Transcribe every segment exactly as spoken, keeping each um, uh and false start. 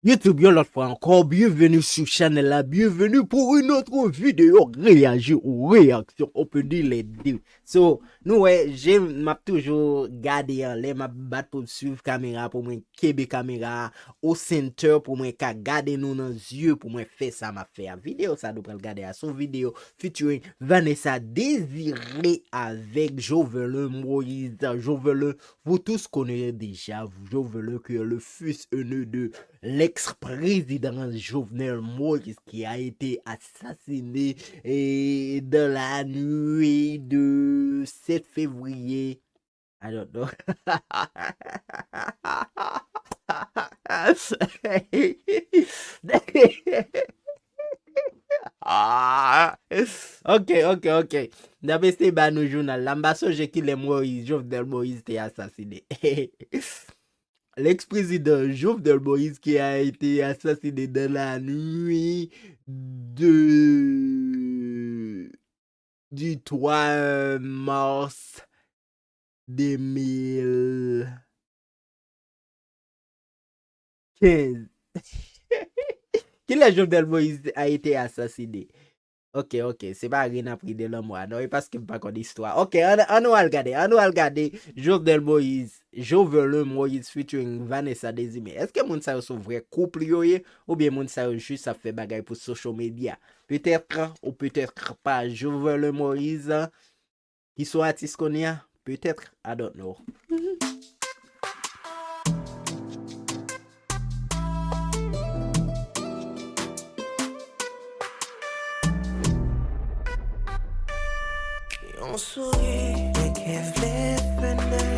YouTube, yon lòt fwa ankò, bienvenue sur chanèl la, bienvenue pour une autre vidéo réagi ou réaction, on peut dire les deux. So, nou wè, je, m ap toujou gade anlè, m ap bat pou m swiv kamera, pou mwen kenbe kamera a o center, pou mwen ka gade nou nan zye, pou mwen fè sa m ap fè a. Videyo sa nou pral gade a, se yon videyo featuring Vanessa Désiré avec Jovelin Moïse. Jovelin, vous tous connaissez déjà Jovelin, qui est le fils aîné de l'ex-président Jovenel Moïse, qui a été assassiné, eh, dans la nuit de sept février. I don't know. Ah. Ok, ok, ok. N ap eseye ba nou jounal la. M pa sonje kilè Moïse, Jovenel Moïse te asasine. L'ex-président Jovenel Moïse qui a été assassiné dans la nuit de, du trois mars deux mille quinze. Kilè Jovenel Moïse a été assassiné? Ok, ok, se pa ri n ap ri de lanmò a, non, e paske m pa konn istwa. Ok, ann, ann nou al gade, ann nou al gade Jovenel Moïse, Jovelin Moïse featuring Vanessa Désiré. Èske moun sa yo se vrè koup yo ye, oubyen moun sa yo jis ap fè bagay pou social media? Peut-être ou peut-être pas. Jovelin Moïse, ki se yon atis kounye a? Peut-être, I don't know. Yon souri, yon kè vle fennen.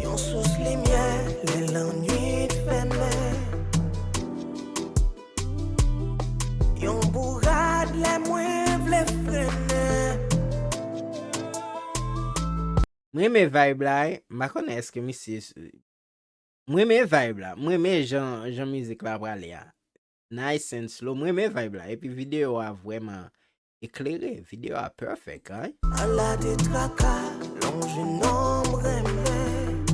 Yon sous limyè, lè lannwit fèmen. Yon bourad, lè mwen vle frennen. M renmen vibe la, wi. M pa konnen èske misye s-, m renmen vibe la. M renmen jan, jan mizik la prale a. Nice and slow. M renmen vibe la. Epi videyo a vrèman eklere. Videyo a perfect, wi. Ala de traka, lè w jwenn nonm renmen.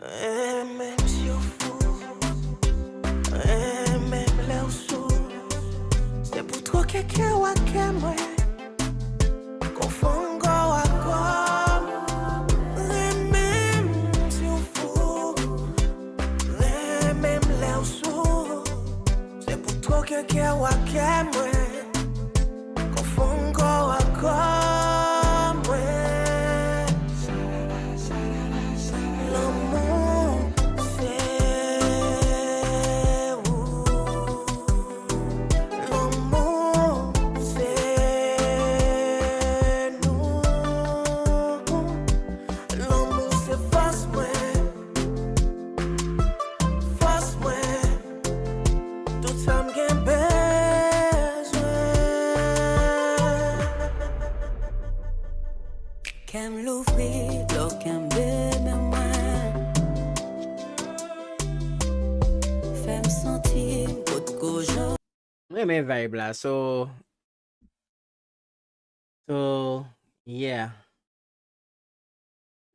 Renmen m si w fou, renmen m lè w sou. Se pou twoke kè w ak kè mwen. Konfonn kò w ak kò m. Renmen m si w fou, renmen m lè w sou. Se pou twoke kè w ak kè mwen. Konfonn kò w ak kò mwen. Lanmou se ou. Lanmou se nou. Lanmou se fòs mwen. Fòs mwen. Tout sa m gen bezwen. Kè m louvri, dlo kenbe men mwen. Fè m santi m potko jan. M renmen vibe la, so, so, yeah.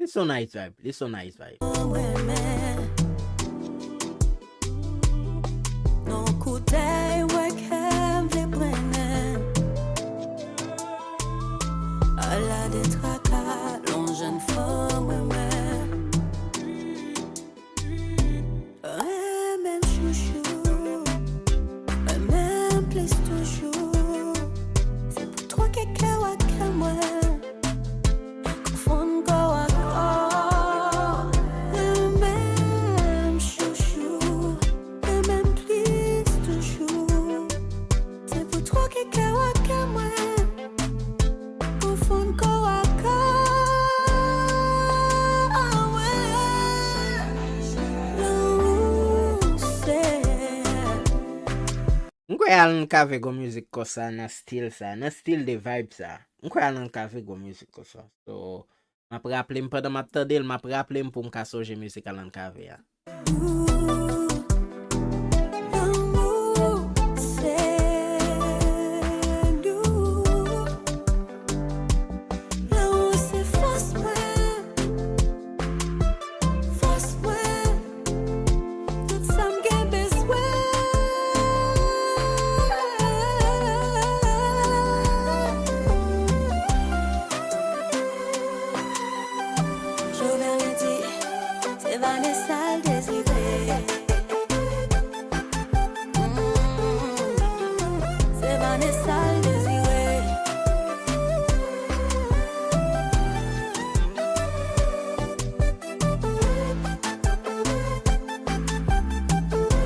Li se yon nice vibe, li se yon nice vibe. Non koutèy wè kè m vle prennen. Ala de traka, yon jèn fanm renmen. Renmen m chouchou, renmen m plis toujou. Se pou twoke kè w ak kè mwen. Konfonn kò w ak kò. Renmen m chouchou, renmen m plis toujou. Se pou twoke kè w ak kè mwen. Konfonn kò w ak kò mwen. Lanmou se. M kwè Alan Cavé gon mizik konsa nan stil sa, nan stil de vibe sa. M kwè Alan Cavé gon mizik konsa. So, m ap raple m pandan m ap tande l, m ap raple m pou m ka sonje mizik Alan Cavé a. Lanmou se nou. Lanmou se fòs mwen. Vanessa l dezire. Mm, se Vanessa l dezire.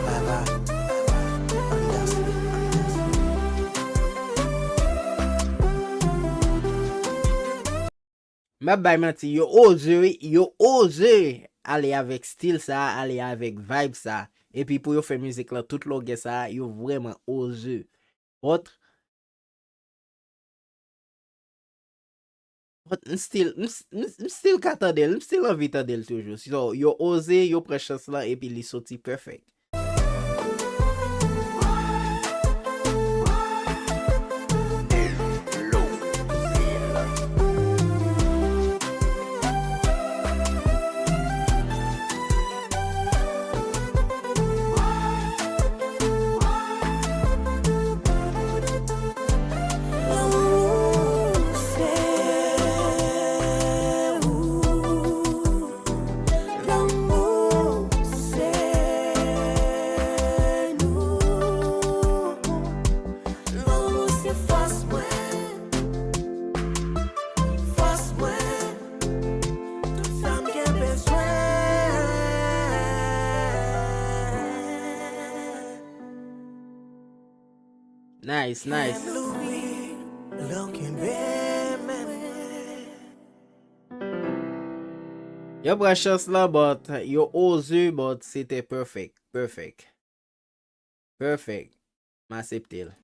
Vava, ann danse, ann danse. M ap bay manti, yo oze, wi, yo oze ale avèk stil sa, ale avèk vibe sa. Epi pou yo fè mizik lan tout longè sa, yo vrèman oze. But, but m still, m, s- m, s- m still ka tande l, m still anvi tande l toujou. So, yo oze, yo pran chans lan, epi li soti perfect. Lanmou se fòs mwen, fòs mwen, tout sa m gen bezwen. Nice, nice. Lè w kenbe men mwen. Yo pran chans lan, but yo oze, but se te perfect, perfect. Perfect. M aksepte l.